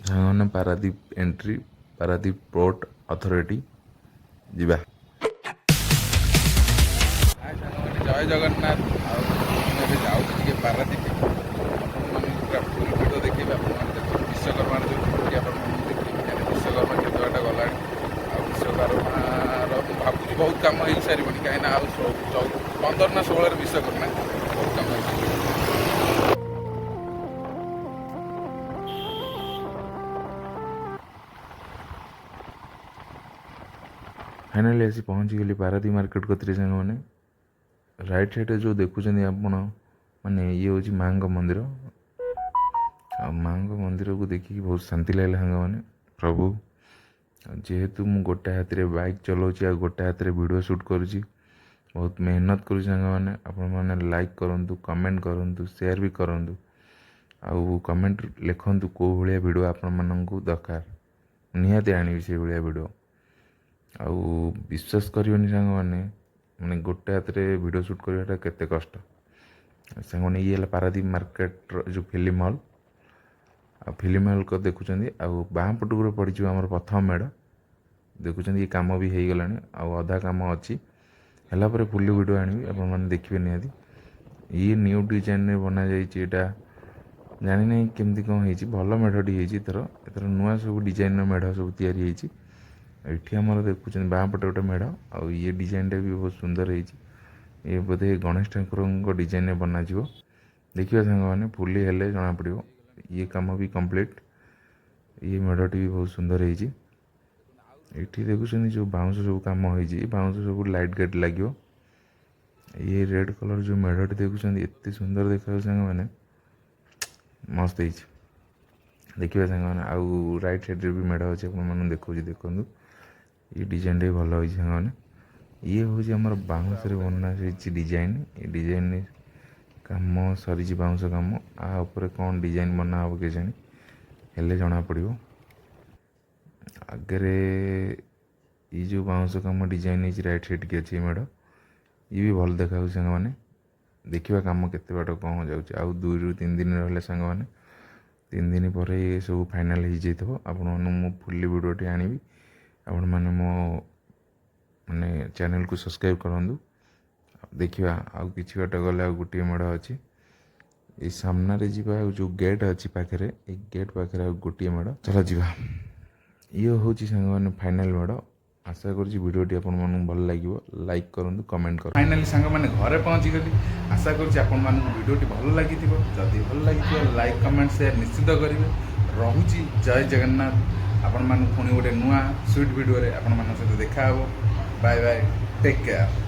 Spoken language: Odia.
ସାଙ୍ଗମାନେ, Paradip entry, Paradip port authority ଯିବା। ହାଏ ସାଙ୍ଗମାନେ, ଜୟ ଜଗନ୍ନାଥ। ଆଉ ମୁଁ ଏବେ ଯାଉଛି ଟିକେ ପାରାଦୀପ। ଆପଣମାନଙ୍କୁ ପୁରା ଫୁଲ୍ ଭିଡ଼ିଓ ଦେଖେଇବି। ଆପଣମାନେ ଦେଖନ୍ତୁ, ବିଶ୍ୱକର୍ମାର ଯେଉଁ ଛୁଟି ଆପଣମାନଙ୍କୁ ଦେଖେଇବି, କାହିଁକିନା ବିଶ୍ୱକର୍ମା କେତେ ବାଟ ଗଲାଣି। ଆଉ ବିଶ୍ୱକର୍ମାର ମୁଁ ଭାବୁଛି ବହୁତ କାମ ହେଇସାରିବଣି, କାହିଁକିନା ଆଉ 15 ନା 16ରେ ବିଶ୍ୱକର୍ମା, ବହୁତ କାମ ହେଇସାରିବ। ଫାଇନାଲି ଆସି ପହଞ୍ଚିଗଲି ପାରାଦୀପ ମାର୍କେଟ କତିରେ। ସାଙ୍ଗମାନେ, ରାଇଟ୍ ସାଇଡ଼୍ରେ ଯେଉଁ ଦେଖୁଛନ୍ତି ଆପଣ ମାନେ, ଇଏ ହେଉଛି ମାଆଙ୍କ ମନ୍ଦିର। ଆଉ ମାଆଙ୍କ ମନ୍ଦିରକୁ ଦେଖିକି ବହୁତ ଶାନ୍ତି ଲାଗିଲା ସାଙ୍ଗମାନେ। ପ୍ରଭୁ, ଆଉ ଯେହେତୁ ମୁଁ ଗୋଟେ ହାତରେ ବାଇକ୍ ଚଲାଉଛି ଆଉ ଗୋଟେ ହାତରେ ଭିଡ଼ିଓ ସୁଟ୍ କରୁଛି, ବହୁତ ମେହନତ କରୁଛି। ସାଙ୍ଗମାନେ, ଆପଣମାନେ ଲାଇକ୍ କରନ୍ତୁ, କମେଣ୍ଟ କରନ୍ତୁ, ସେୟାର ବି କରନ୍ତୁ ଆଉ କମେଣ୍ଟ ଲେଖନ୍ତୁ କେଉଁ ଭଳିଆ ଭିଡ଼ିଓ ଆପଣମାନଙ୍କୁ ଦରକାର। ନିହାତି ଆଣିବି ସେଇଭଳିଆ ଭିଡ଼ିଓ। ଆଉ ବିଶ୍ୱାସ କରିବେନି ସାଙ୍ଗମାନେ, ମାନେ ଗୋଟେ ହାତରେ ଭିଡ଼ିଓ ସୁଟ୍ କରିବାଟା କେତେ କଷ୍ଟ। ସାଙ୍ଗମାନେ, ଇଏ ହେଲା ପାରାଦୀପ ମାର୍କେଟର ଯେଉଁ ଫିଲ୍ମ ହଲ୍। ଆଉ ଫିଲ୍ମ ହଲ୍ ଦେଖୁଛନ୍ତି, ଆଉ ବାଁ ପଟକୁ ପଡ଼ିଯିବ ଆମର ପ୍ରଥମ ମେଢ଼। ଦେଖୁଛନ୍ତି, ଏ କାମ ବି ହେଇଗଲାଣି, ଆଉ ଅଧା କାମ ଅଛି। ହେଲା ପରେ ଫୁଲ୍ ଭିଡ଼ିଓ ଆଣିବି, ଆପଣମାନେ ଦେଖିବେ ନିହାତି। ଇଏ ନ୍ୟୁ ଡିଜାଇନରେ ବନାଯାଇଛି। ଏଇଟା ଜାଣିନାହିଁ କେମିତି କ'ଣ ହେଇଛି। ଭଲ ମେଢ଼ଟି ହେଇଛି ଏଥର। ଏଥର ନୂଆ ସବୁ ଡିଜାଇନର ମେଢ଼ ସବୁ ତିଆରି ହେଇଛି। ଏଠି ଆମର ଦେଖୁଛନ୍ତି ବାଁ ପଟେ ଗୋଟେ ମେଢ଼, ଆଉ ଇଏ ଡିଜାଇନଟା ବି ବହୁତ ସୁନ୍ଦର ହେଇଛି। ଇଏ ବୋଧେ ଗଣେଶ ଠାକୁରଙ୍କ ଡିଜାଇନରେ ବନାଯିବ। ଦେଖିବା ସାଙ୍ଗମାନେ, ଫୁଲି ହେଲେ ଜଣାପଡ଼ିବ। ଇଏ କାମ ବି କମ୍ପ୍ଲିଟ୍। ଇଏ ମେଢ଼ଟି ବି ବହୁତ ସୁନ୍ଦର ହେଇଛି। ଏଠି ଦେଖୁଛନ୍ତି ଯେଉଁ ବାଉଁଶ ସବୁ କାମ ହେଇଛି, ବାଉଁଶ ସବୁ ଲାଇଟ୍ ଗେଟ୍ ଲାଗିବ। ଇଏ ରେଡ୍ କଲର୍ ଯେଉଁ ମେଢ଼ଟି ଦେଖୁଛନ୍ତି, ଏତେ ସୁନ୍ଦର ଦେଖାଯାଉଛି ସାଙ୍ଗମାନେ, ମସ୍ତ ହେଇଛି। ଦେଖିବା ସାଙ୍ଗମାନେ, ଆଉ ରାଇଟ୍ ସାଇଡ଼୍ରେ ବି ମେଢ଼ ଅଛି, ଆପଣମାନଙ୍କୁ ଦେଖାଉଛି, ଦେଖନ୍ତୁ। ଏ ଡିଜାଇନଟା ବି ଭଲ ହେଇଛି ସାଙ୍ଗମାନେ। ଇଏ ହେଉଛି ଆମର ବାଉଁଶରେ ବନା ହେଇଛି ଡିଜାଇନ। ଏ ଡିଜାଇନ କାମ ସରିଛି, ବାଉଁଶ କାମ। ଆ ଉପରେ କ'ଣ ଡିଜାଇନ ବନା ହେବ କେଜାଣି, ହେଲେ ଜଣାପଡ଼ିବ। ଆଗରେ ଏଇ ଯେଉଁ ବାଉଁଶ କାମ ଡିଜାଇନ ହେଇଛି, ରାଇଟ୍ ସାଇଡ଼୍ ଅଛି ଏ ମେଢ଼, ଇଏ ବି ଭଲ ଦେଖାଯାଉଛି ସାଙ୍ଗମାନେ। ଦେଖିବା କାମ କେତେ ବାଟ କ'ଣ ଯାଉଛି। ଆଉ 2ରୁ 3 ଦିନ ରହିଲେ ସାଙ୍ଗମାନେ, 3 ଦିନ ପରେ ଏ ସବୁ ଫାଇନାଲ୍ ହେଇଯାଇଥିବ। ଆପଣମାନଙ୍କୁ ମୁଁ ଫୁଲି ଭିଡ଼ିଓଟି ଆଣିବି। ଆପଣମାନେ ମୋ ମାନେ ଚ୍ୟାନେଲକୁ ସବସ୍କ୍ରାଇବ୍ କରନ୍ତୁ। ଦେଖିବା, ଆଉ କିଛି ବାଟ ଗଲେ ଆଉ ଗୋଟିଏ ମେଢ଼ ଅଛି। ଏଇ ସାମ୍ନାରେ ଯିବା, ଆଉ ଯେଉଁ ଗେଟ୍ ଅଛି ପାଖରେ, ଏଇ ଗେଟ୍ ପାଖରେ ଆଉ ଗୋଟିଏ ମେଢ଼। ଚାଲ ଯିବା। ଇଏ ହେଉଛି ସାଙ୍ଗମାନେ ଫାଇନାଲ୍ ମେଢ଼। ଆଶା କରୁଛି ଭିଡ଼ିଓଟି ଆପଣମାନଙ୍କୁ ଭଲ ଲାଗିବ। ଲାଇକ୍ କରନ୍ତୁ, କମେଣ୍ଟ କରନ୍ତୁ। ଫାଇନାଲି ସାଙ୍ଗମାନେ, ଘରେ ପହଞ୍ଚିଗଲି। ଆଶା କରୁଛି ଆପଣମାନଙ୍କୁ ଭିଡ଼ିଓଟି ଭଲ ଲାଗିଥିବ। ଯଦି ଭଲ ଲାଗିଥିବ, ଲାଇକ୍, କମେଣ୍ଟ, ସେୟାର ନିଶ୍ଚିତ କରିବେ। ରହୁଛି, ଜୟ ଜଗନ୍ନାଥ। ଆପଣମାନଙ୍କୁ ପୁଣି ଗୋଟେ ନୂଆ ସୁଇଟ୍ ଭିଡ଼ିଓରେ ଆପଣମାନଙ୍କ ସହିତ ଦେଖା ହେବ। Bye bye, take care.